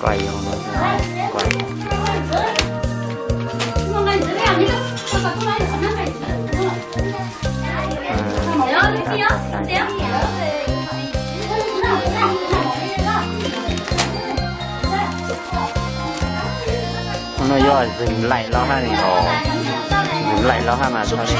Quay không? Quay. Hnub no yog Zoom laim los hab ne os, Zoom laim los hab mas txhob sib.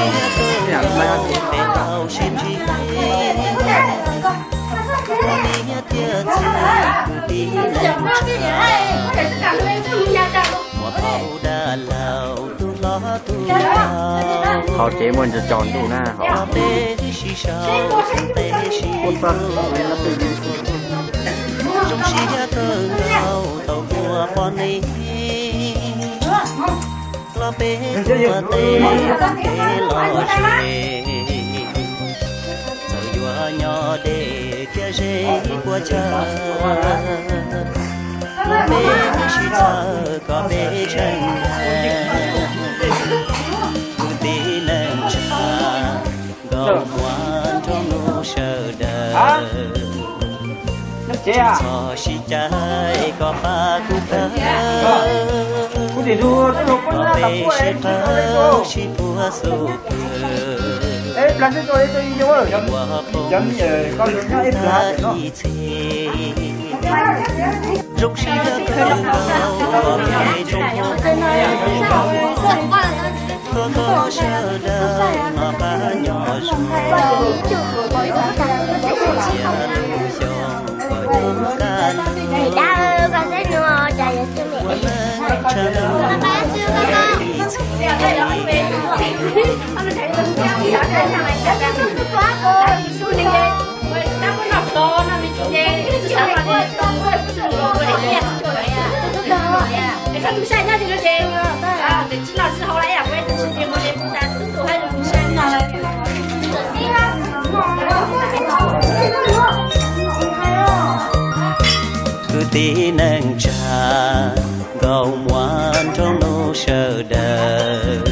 Hauv tsev muaj ntsa tsaus ntuj na hauv. Zoo siab kawg nkaus tau muaj qhov nej los peb tuaj teb peb los ze. Txawm yuav nyob deb thiab ze puas chaw, los peb sib txhawb kom peb tseem hawm. Kwv tij neej tsa nkauj muam nroog nus sawv daws, tsis txhob sib cav kom pab kuv pab, los peb sib qawm sib puag xub pwg, ua phooj ywg tag ib txhis. Zoo siab kawg nkaus peb tsoom Hmoob, thov koj sawv daws noj qab nyob zoo, txhua lub xyoo kom nyob kaj ntug, ua neej tshaj ntuj tag ib txhis. Kwv tij neej tsa nkauj muam nroog nus sawv daws,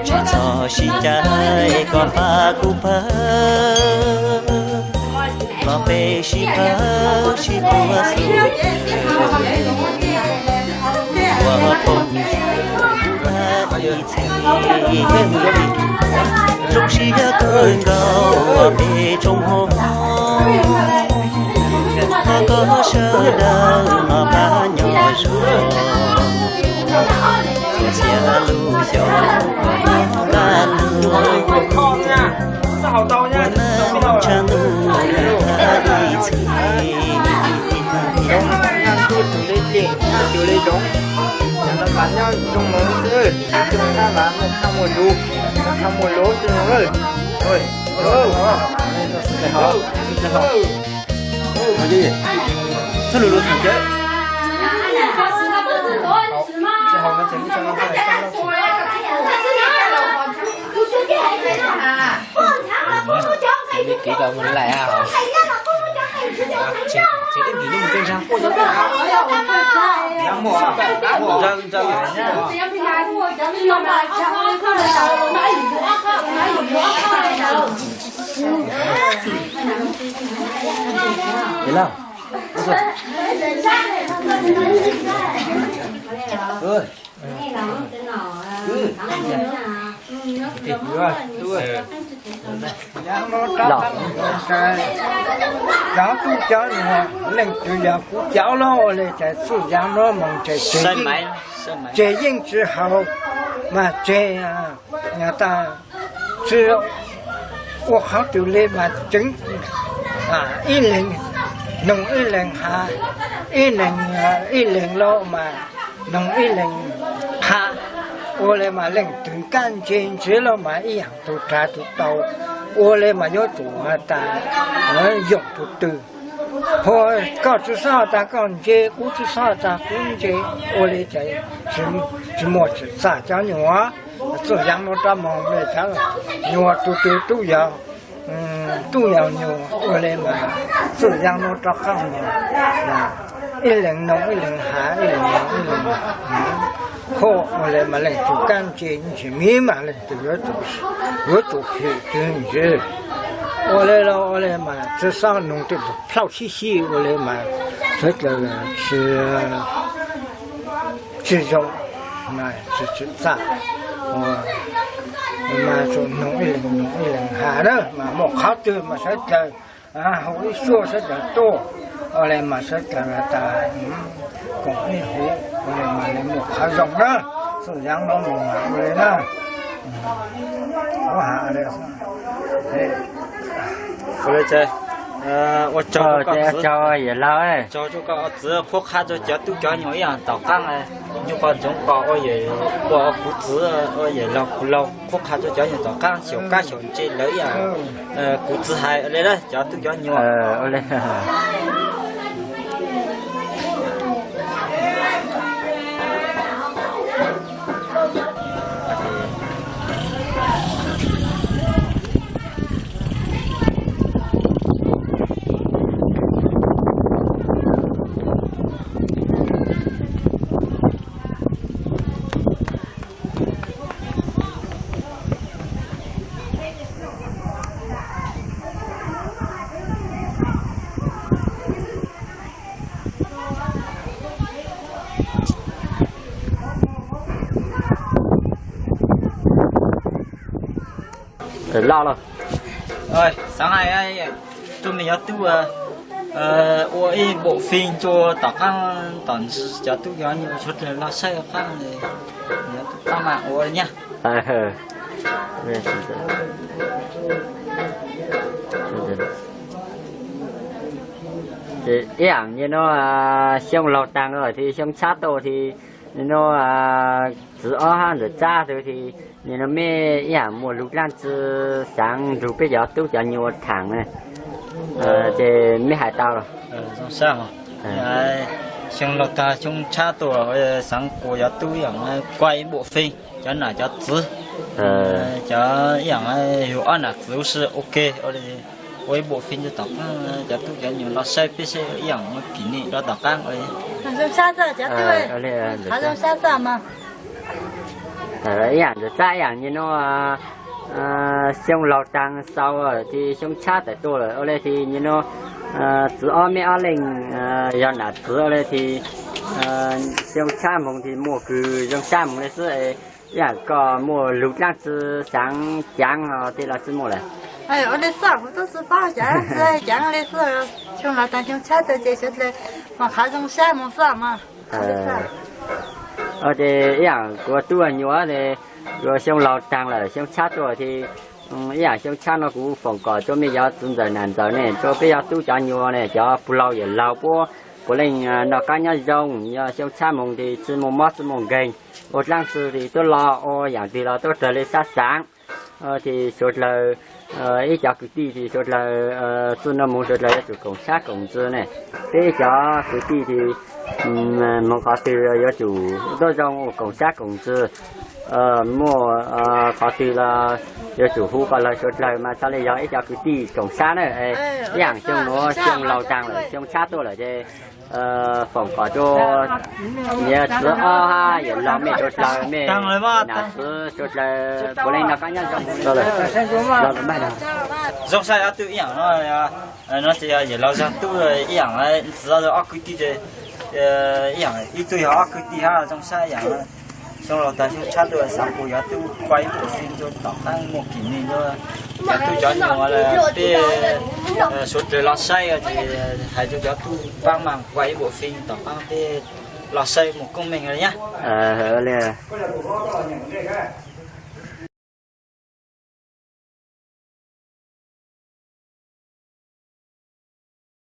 tsis txhob sib cav kom pab kuv pab, los peb sib qawm sib puag xub pwg, ua phooj ywg tag ib txhis. Zoo siab kawg nkaus peb tsoom Hmoob, thov koj sawv daws noj qab nyob zoo, txhua lub xyoo kom nyob kaj ntug, ua neej tshaj ntuj tag ib txhis. Cov tub cov nyuam, leej twg yog kuv cov los ua li cas txuj yav no mas tseg yeej tsis haus, mas tseg tas tsi ua qhov twg li mas tseev ib leeg noog ib leeg hav, ib leeg, ib leeg los mas noog ib leeg qha, ua li mas leej twg kaj ntse ntse los mas ib yam tus rhav tus tau, ua li mas yuav tsum tas yoom tus twg. Ho koj tsi xob tas koj ntse, kuv tsi xob tas kuv ntse, ua li cas tsis muaj txaj cov nyuam. Txuj yav no rov moog le cov nyuam tus twg tub yog, tub yog nyuam, ua li mas txuj yav no rov qab moog ib leeg noog ib leeg hav, ib leeg noog ib leeg qha, ua li mas leej twg kaj ntse ntsis miv mas leej twg yuav tsum hwm twg ntsis. Ua li los ua li mas tsi xob noog tej plhaub sib sib ua li mas sawv daws tsi, tsi zoo, tsi tsim txaj. Ua mas tsuas noog ib leeg noog ib leeg has na mas muaj qhov twg mas sawv daws hu ib suab sawv daws tuaj, ua li mas sawv daws tas koom ib huv, ua li mas li muaj qhov zoo na. Xub yaav no mus mas ua li na. Ua has li ua li ces ua tsaug rau koj txiv, ua tsaug rau koj txiv qhuab qha rau cov tub cov nyuam ib yam tom qaab, nyuj qos ntsoov qos ua yam ua kuv txiv ua yam laug kuv laug qhuab qha rau cov nyuam tom qaab xyaum kab xyaum ntse lawv ib yam kuv txiv hais li na cov tub cov nyuam. Loj los. Xaav hais rau mej cov tub ua ib npaum fee rua tom qaab tom ntsis cov tub cov nyuam suav dlawg lug saib qaab, cov tub qaab mas ua nyaj. Ib yaam nyuas nuav xyoo laug taag lawm thiab xyoo tshab tuaj thiab, nyuas nuav txiv ob hab ntxawm Tsab tug thiab, nyuas nuav mej ib yaam muaj lug dlaab tsi xaav nrug peb cov tub cov nyuas thaam na, ces mej hais tau los. Xyoo laug taag xyoo tshab tuaj xaav kuas cov tub ib yaam kuaj ib npaum fee, cov nam cov txiv, cov ib yaam yug ob nam txiv huv si ok, ua ib npaum fee rua tom qaab cov tub cov nyuas lug saib peb saib ib yaam muaj kỷ niệm rua tom qaab. Ib yaam ntxawm Tsab ib yaam nyuas nuav xyoo laug taag xaus thiab xyoo tshab tawm tuaj lawm ua li thiab nyuas nuav txiv ob mej ob leeg yog nam txiv ua li thiab xyoo tshab moog thiab muaj kws zoo tshab moog le xwb, ib yaam koj muaj lug dlaab tsi xaav caav no tej los tsi muaj lawm. Ua li xwb kuv tub tsi paub caav, tsi caav li xwb. Xyoo laug taag xyoo tshab tuaj ces suav dlawg mas qhov zoo sab moog xwb mas. Ces ib yaam kuv tub nyuas, xyoo laug taag lawm xyoo tshab tuaj thiab, ib yaam xyoo tshab no kuv foom kom rua mej cov txiv ntxawm nam ntxawm ne, rua peb cov tub cov nyuas ne, cov pug laug yawm laug puab puav leej noj qaab nyob zoo, yog xyoo tshab moog thiab tsi muaj mob tsi muaj nkeeg, ua dlaab tsi thiab tuaj los ua yaam twg los tuaj raws le sab xaav. Thiab suav dlawg ib cov kwv tij thiab suav dlawg txij no moog suav dlawg yuav tsum koom sab koom ntsws ne. Peb cov kwv tij thiab moog qhov twg yuav tsum tuaj zoo ua koom sab koom ntsws, muaj qhov twg los yuav tsum hu kom lawv suav dlawg mas txhaj le yog ib cov kwv tij koom sab na. Ib yaam xyoo nuav xyoo laug taag lawm xyoo tshab tuaj lawm ces foom kom rua niam txiv ob hab yawm laug mej suav dlawg mej nam txiv suav dlawg puav leej noj qaab nyob zoo. Zoo sab yog tub ib yaam no, no ces yog yawm laug zag tub ib yaam ntxwv ob kwv tij, ib yaam ib tug yog ob kwg tij hab zoo sab ib yaam. Xyoo laug taag xyoo tshab tuaj xaav kuas cov tub kuaj ib npaum fee rua tom qaab muaj kỷ niệm rua cov tub cov nyuas, peb suav dlawg los saib ces hais rua cov tub paab mas kuaj ib npaum fee tom qaab peb los saib muaj koob meej li nyab.